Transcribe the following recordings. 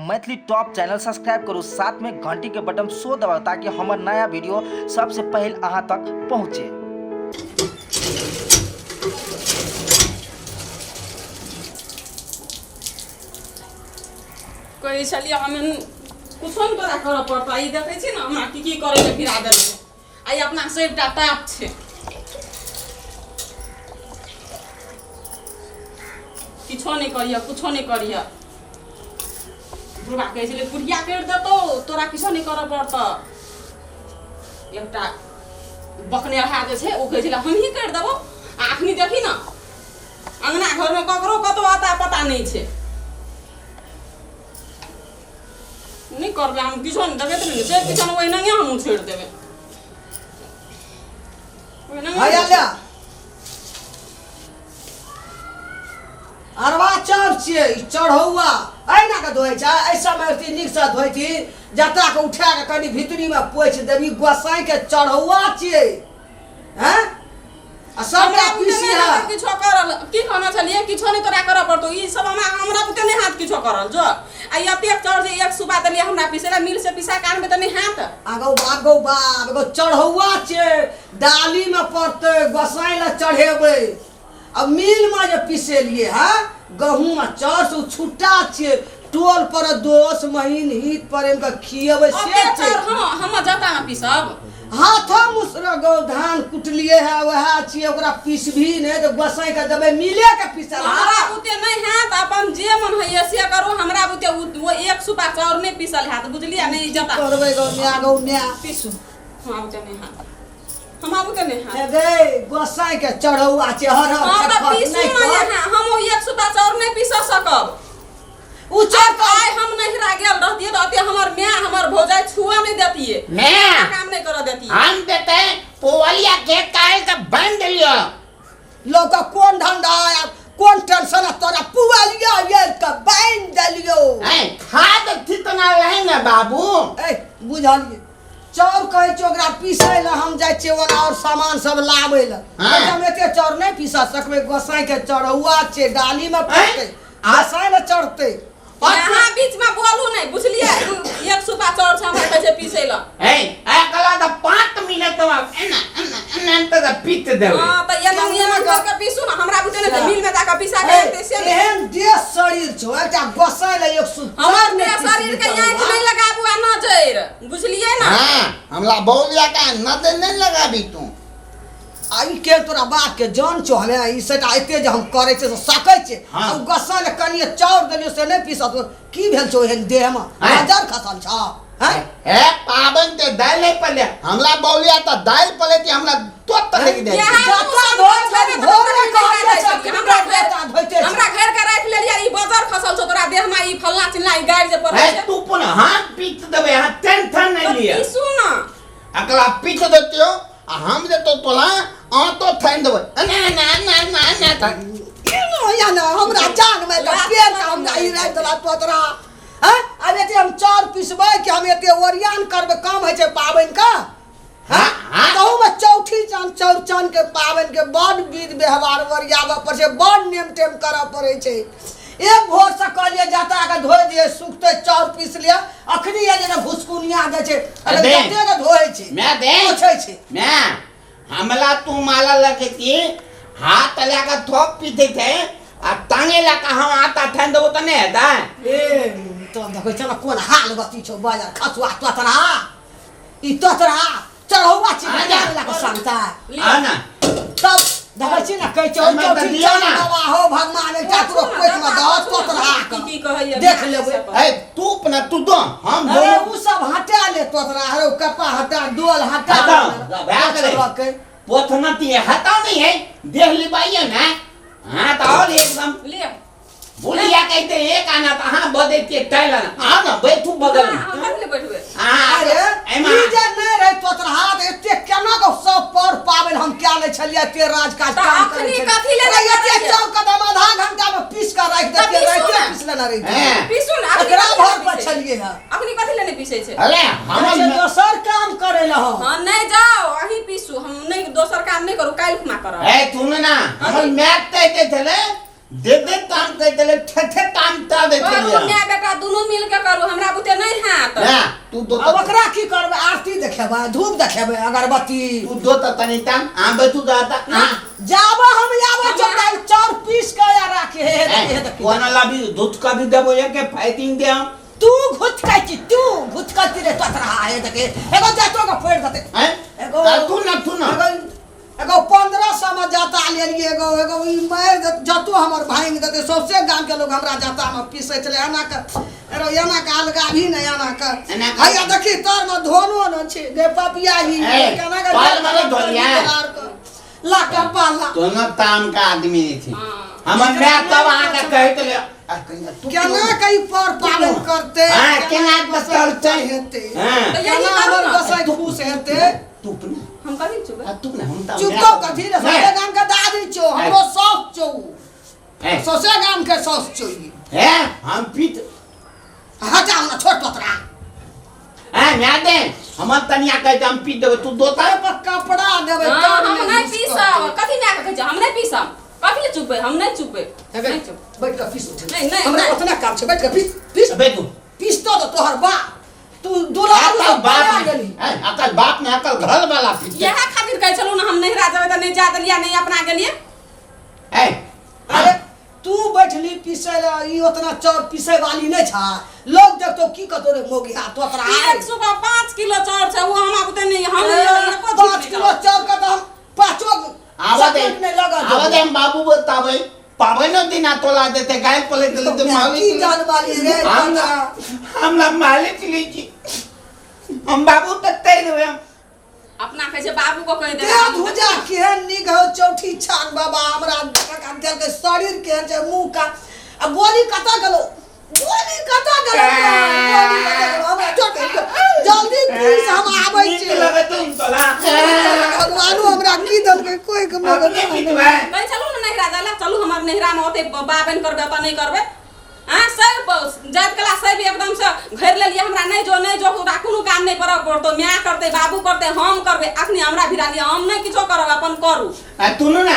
Maithili top channel subscribe करू, साथ में घंटी के बटन सो दबाउ ताकि हमर नया वीडियो सबसे पहले अहाँ तक पहुँचे। कहै छलियै हम कुछो नहि तोरा करऽ पड़तौ। ई देखै छी ने हमरा की की करै लए फिरा देलकै। आ ई अपना सबटा ताप छै, किछो नहि करिह, कुछो नहि करिह। बुढ़बा कहै छलै बुढ़िया करि देतौ, तोरा किछो नहि करऽ पड़तौ। एकटा बकनेरहा जे छै ओ कहै छलै हमही करि देबौ। आ अखनी देखी ने अङ्गना घरमे ककरो कतौ अता पता नहि छै। नहि करबै हम किछो नहि, देखैत नहि छै किछो नहि, ओहिनाए हमहूँ छोड़ि देबै ओहिनाए। हैया ले, अरवा चाउर छियै ई चढ़ौआ, एहिना के धोइ छै। एहि सबमे अथी नीकसँ धोइ छी, जता के उठा के कनि भितरीमे पोछि देबी। गोसाई के चढ़ौआ छियै हैं आ सबटा हमरा बुते पीसी नहि है हाथ किछो करल। की कहने छलियै? किछो नहि तोरा करऽ पड़तौ। ई सब हमरा हमरा बुते नहि हाथ किछो करल जो। आ ई एतेक चाउर जे एक सुबा देलियै हमरा पीसै लए, मिल से पिसा के आनबै तऽ नहि हाथ। आगो बाप गौ बाप, एगो चढ़ौआ छै, डाली में पड़तै, गोसाई लए चढ़ेबै। आ मिल में जे पिसेलियै है गहूम आ चाउर से ओ छुट्टा छियै, टोल पर दोस महीन हित प्रेम के खियेबै से ओते छै। चाउर हँ हम जता में पीसब। हाथो मुसरा गौ धान कुटलिए है वएह छियै, ओकरा पिसबही नहि तऽ गोसाई के देबै मिले के पिसल। हमरा बुते नहि हैत, अपन जे मन होइए से करू। हमरा बुते ओ एक सुपा चाउर नहि पीसल हैत, बुझलियै नहि? जता करबै गौ माय, गौ माय। पीसू, हमरा बुते नहि हैत, हमरा बुते नहि हैत। हे गै, गोसाई के चढ़ौआ छै, हर हर हँ तऽ खटखट पीसू नहि ने कर। यहाँ हम ओ एक सुपा चाउर नहि पीस सकब। उ चाउर आइ आइ हम नहिरा गेल रहतियै तऽ अते हमर माय हमर भौजाइ छुआ नहि देतियै, माय काम नहि करऽ देतियै। हम देते पुवलिया के काल के बांध लियो। लोक कोन धंधा आ कोन टेंशन आ तोरा पुआलिया ये के बान्हि देलियो। ऐ खाद थितना रहे ना बाबू। ए बुझलियै, चाउर कहै छै ओकरा पीसै लए, हम जाइ छियै ओना और सामान सब लाबै लए। हाँ। हम एते चाउर नहि पीसा सकबै, गोसाई के चढ़ौआ छै, डाली में पड़तै, गोसाई लए चढ़तै। यहाँ बीच में बोलू नहीं, बुझलियै? एक सुपा चाउर छै, हमरा कहै छै पीसै लए। ऐ ऐ कला त 5 मिनट में एना एना एना त पीट देबै। हाँ तऽ एना एना कर के पीसू ने, हमरा बुझे नहि, मिल में जाके पिसा के आनतै से नहि। एहन देह शरीर छौ, एकटा गोसाई लए एक सुप हमर चाउर नहि देह शरीर के पीसबही। आँखि नहि लगाबू आ नजरि, बुझलियै ने? हां, हमरा बौलिया का नजर नहीं लगाबी तू। आ ई के तोरा बाप के जान छौ? हमे ई सेटा एते जे हम करै छियै से सकै छियै। हाँ। आ उ गोसाई लए कनिए चाउर देलियौ से नहि पीसत, की भेल छौ एहन देह में? हैं? नजर खसल छौ हैं? ए पाबन ते दाल नहीं पले, हमरा बौलिया त दाल पले ती हमरा तोत लगी दे। इएह जता तू सब धोइ छेबे छौ, तऽ भोरे तोरा कहलियै नहि सब जाइ छलियै। हमरा घर जता धोइते छौ। हमरा घर के राखि लेलियै, ई बजर खसल छौ तोरा देह में, ई फल्ला चिल्ला ई गारि जे पड़ै ए छै। तू पुनः हाथ पीट देबे, हाथ टेंशन नहीं तऽ लिया। पीसू ने। अकला पीट देतियो आ हम जे तो तोला आतो थाइन देबै ना ना ना ना ना था। या ना हमरा जान में तऽ पेट हमरा ई राति देला तोतरा हैं। आब एते हम चाउर पिसबै कि हम एते ओरियान करबै, कम होइ छै पाबनि के? हाँ, हाँ। तहूमे चौठी चाँद चौरचन के पाबनि के बड़ विध व्यवहार ओरियाबऽ पड़ै छै, बड़ नेम टेम करऽ पड़ै छै। एक भोर से कहलियै जता के धोइ दियै, सुखतै चाउर पीस लिअ। अखनी ये जेना भुसकुनिया दै छै, अरे दे। जते के धोइ छै, मैं दे। पोछै छै। मैं हमला तू माला लगे थी हाथ लगा थोप पीते थे आ टांगे लगा हम आता ठन देबो त नहीं हेता। ए तो देखै छ ने कोन हाल गति छौ बाजार खसुआ तोतरा, ई तोतरा चढ़ौआ छी। आ जा। लगा संता आ ना तब देखै छी ने कहै छै एहिमे तऽ चौठी दियौ चाँद ना। बाबा हो भगवान, एकटा पूछू तोरो ने, कोइख मे जता दह पूछू ने, तोतरा की की कहैया देख लेबै। ए तू अपना तू दो हम अरे दोनों उ सब हटा ले तोतरा, हरे कपा हटा, डोल हटा। हटाओ, भए गेलै। रखै। पोथना ती हटाओ नहीं है देह लिबाइए ना। हाँ तो और एकदम लिअ। बुढ़िया कहते एक आना तो हाँ बदलते टैल आना, हाँ ना बैठू बगल में। हाँ, हम कथी ले बैठबै? हाँ अरे एमा ई जे नहि रहै तोतरा तऽ एते केना कऽ सब पर पाबनि हम कए लै छलियै, एते राज काज तऽ काम करै अखनी छलियै। कथी ले अरे एते करै चौक कदम आधा घंटा मे पीस कऽ राखि तऽ देतियै, पीसू राइते ने। पीस लेने रहितियै। हैं। पीसू ने, अखनी एकरा कथी ले भर पर पीसै छै? छलियै हँ। अखनी कथी ले नहि पीसै छै? अरे कहै छै हम दोसर काम करै लए हम। हाँ नहि जाओ, अहीं पीसू, हम नहि दोसर काम नहि करू, काल्हि खुमा करब। ए सुन ना हमर मैच कहते छले दे दे ताम कहते छले ठे ठे ताम ता दे करू छलिए। माय बेटा दुनू मिल के करू, तू दो अब ओकरा की करबै आरती देखेबै धूप देखेबै अगरबत्ती तू दो त तनी ताम आ बैठू दाता आ जाबो हम आबै छौ चाउर पीस के या राखी हे हे देखी हे देखी कोना लाभी दूध का भी देबो एक के फाइटिंग दे हम तू घुचकै छी तू घुचकै रे तोतरा हे देखे एगो जातो के फोड़ि देते हैं एगो आ तू ना तू ना एगो एगो 1500 में जाता लेलिए एगो एगो ई मारि देत जतो हमर भांगि देते सौंसे गाम के लोग हमरा जाता में पीसै छलै एना के एरो एना के अलगा भी नहि एना के एना के- हैया देखी तर में धोनो न छै गे पपिया ही ए, केना के तर में ने धोनिया। ला कपाला दोनों ताम का आदमी नहीं थी हाँ। हमर माय तब अहाँके कहैत रहे आ कहिया तू केना के ई पर पालन करते हाँ, केना गोसाई करतै? हेतै हाँ। तऽ यही केना करू हमर ना। गोसाई खुश हेतै तू अपने हम कथी चुपे आ तू ने हम त चुप तो कथी रे सौसे गाम के दादी छौ हमरो साउस छौ सौसे गाम के साउस छौ ई हे हम पीत हटा हमरा छोट पतरा हैं मैं दे हमर तनिया कहै हम पीत देबै तू दोता ताहि पर कपड़ा देबै हाँ, तब हम ने नहि यूज पीसब करतै। कथी माय के कहै छै हम नहि पीसब कथी ले चुपबै हम नहि चुपबै हे बे, नहि चुप बैठ कऽ पीस उठे नहीं, नहीं, हमरा नहीं। ओतना काम छै बैठ कऽ पीस पीस बे तू पीसतो तऽ तोहर बा तू दुलारू अकल सब बाप बना ने गेली हैं, अकल बाप ने अकल घर वाला पीते इएह खातिर कहै छलहुँ ने हम नहिरा जेबै तऽ नहि जा देलियै नहि अपना गेलियै हैं अरे तू बैठली पीसै ला ई ओतना चाउर पीसै वाली नहि छा लोग देखतो की कहतो रे मोगिया तोतरा एक सुबह 5 किलो चाउर छै ओ हमरा बुते नहि हम एको पाँच झिक किलो चाउर के तऽ हम पाँचो आवा दे सकेट नहि लगा आवा दे हम बाबू बताबै पाबनो दिना तोला देते गाय पले देते की मालिक जान वाली रे हम तोतरा। हम ला मालिक लीची हम बाबू तक तय देबै हम अपना कहै छै बाबू को कहि देह देबै धुजा केहन नीक हो चौठी छाक बाबा हमरा देलकै शरीर केहन छै मुँह का आ गोली कतऽ गेलो गोली कतऽ गेलो गोली कतऽ गेलो हमरा चोट जल्दी पीस हम आबै नीक छी लगत हम तोला भगवानो हमरा की देलकै कोई के मगज अपने पीटबै कहै चलू ने नहिरा जाय ला चलू हमर नहिरामे ओते बाबनि करबै ओतऽ नहि करबै आँ सब जाइत कला सब एकदम से घेर लेलियै हमरा नहि जो नहि जो ओकरा कोनो काम नहि करऽ पड़तौ माय करतै बाबू करतै हम करबै अखनी हमरा भिरा लिअ हम नहि किछो करब अपन करू आ तुनु ना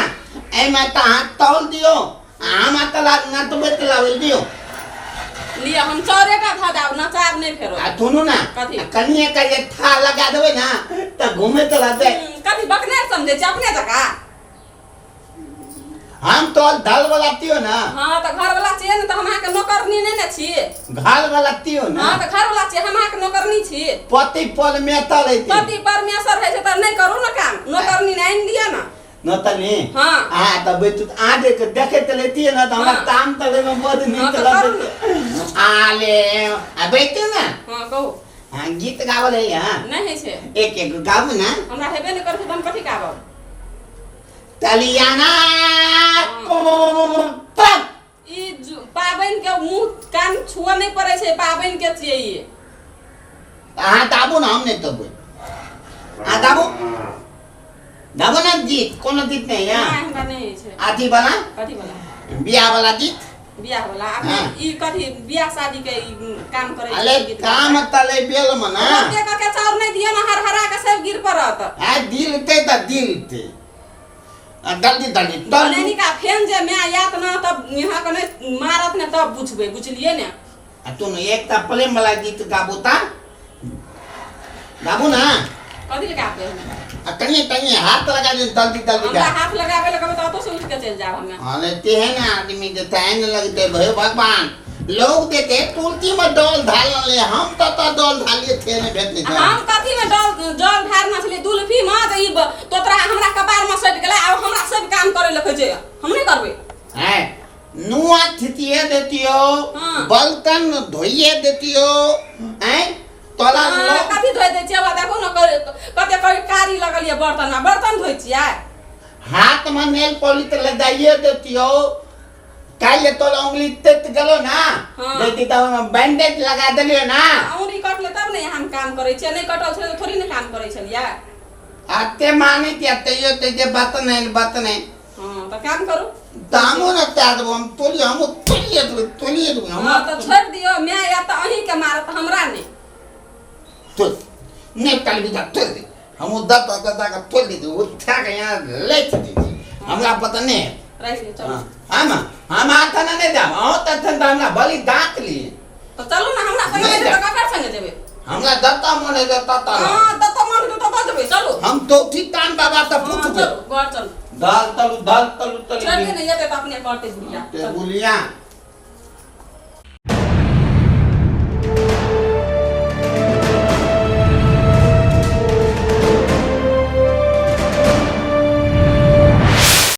एहिमे तऽ अहाँ तौल दियौ आ हम तला नटबैत लाबै दियौ लिअ हम चाउरेटा धऽ देब नचाब नहि फेरो आ तुनु ना कथी? आ कनिए के जे था लगा देबै ना तऽ घूमे तऽ रहतै कथी बकने समझै छै अपने जकाँ हम तो दाल वाला तियो ना हाँ तऽ घर वाला छियै ने तऽ हम अहाँके नौकरनी नहि ने छी घाल वाला तियो ना हाँ तऽ घर वाला छियै हम अहाँके नौकरनी छी पति पल में तले पति परमेश्वर होइ छै तऽ नहि करू ने काम नौकरनी नहि आनि दिअ ने न तनी हाँ। हाँ तब तू आ देख देखे त लेती है ना तो हमरा हाँ। ताम तले में बड हाँ, नीक तो लगत आले आ बैठू ना हाँ कहू हाँ गीत गावल है हाँ नहि होइ छै एक एक गाबू ना हमरा हेबे नहि करै छै तऽ हम कथी गाबब तलियाना पक ई पाबनि के मुंह कान छुअ नहि पड़ै छै पाबनि के छियै ई अहाँ दाबू ना हम नहीं तबे अहाँ दाबू दाबू ना गीत कोनो गीत नहीं है नहि हमरा नहि होइ छै अथी वाला कथी वाला बियाह वाला गीत बियाह वाला आब हाँ। ई कथी बियाह शादी के ई काम करै अरे काम तले बेल मना ओते कऽ के चाउर नहि दियौ ने हरहरा के सब गिर पड़त आ दिल ते त दिल ते आ जल्दी जल्दी तल बनेनी का फेन जे माय आयत ना तब यहाँ के नहि मारत ने तब बुझबै बुझलियै ने आ तू ने एक ता प्रेम वाला गीत गाबू ता गाबू ना कथी लए गाबै हमे आ कनिए कनिए हाथ लगा दे जल्दी जल्दी हमरा गा हाथ लगाबै लए कहबै तऽ ऑटो से उठि के चलि जायब हमे अरे तेहन आदमी के तेहन लगते भयो भगवान लोग देते तुलसी में डोल ढाल ले हम तो तो डोल ढालिए थे ने भेटले आ हम कथी में डल जल ढारना छलियै दुलफी में तऽ ई तोतरा हमरा कपार में सटि गेलै आब हमरा सब काम करै लए कहै छै हम नहि करबै हैं नुआ थितिए देतियो हाँ। बर्तन धोइए देतियो हैं तोला हाँ, लोग कथी धोइ दै छियै देखू ने कते कारी लगल यऽ बर्तन में बर्तन धोइ छियै हाथ में नेल पॉलिश लगाइए देतियो काल्हि तोला उंगली तेत गेलो ना हाँ। देती तो बैंडेज लगा देलियो ना औंगली कटले तब ने हम काम करै छियै नहि कटल छलै तऽ थोड़ी ने काम करै छलियै अते माने कि तैयो ते जे बात नहीं बात नहीं हाँ तऽ काम करू दामो न त्याग देबो हम तोलिए हम तोलिए देबो तोलिए देबो हम हाँ तऽ छोड़ि दियौ माय आयत तऽ अहीँके मारत हमरा नहि तोल नहीं कल भी तोल दे हम दत दत के तोल दे उठा के यहाँ ले दे हमरा पता नहीं है रहि दियौ चलू हम हम हाथ ना नहीं देब अहूँ तखन तऽ हमरा बलि दाँत लिए तऽ चलू ने हमरा संगे नहि जेबै तऽ ककर संगे जेबै हमरा जतऽ मन हेतै ततऽ रहब। हाँ, ततऽ मन हेतै ततऽ जेबै, चलू। हम चौथी तान बाबा तऽ हाँ, पूछबै। चलू, घर चलू। धल तलु धल तलु तलु। छोड़ि दे ने, एतै तऽ अपने करतै बुढ़िया। ते चलू। बुलिया।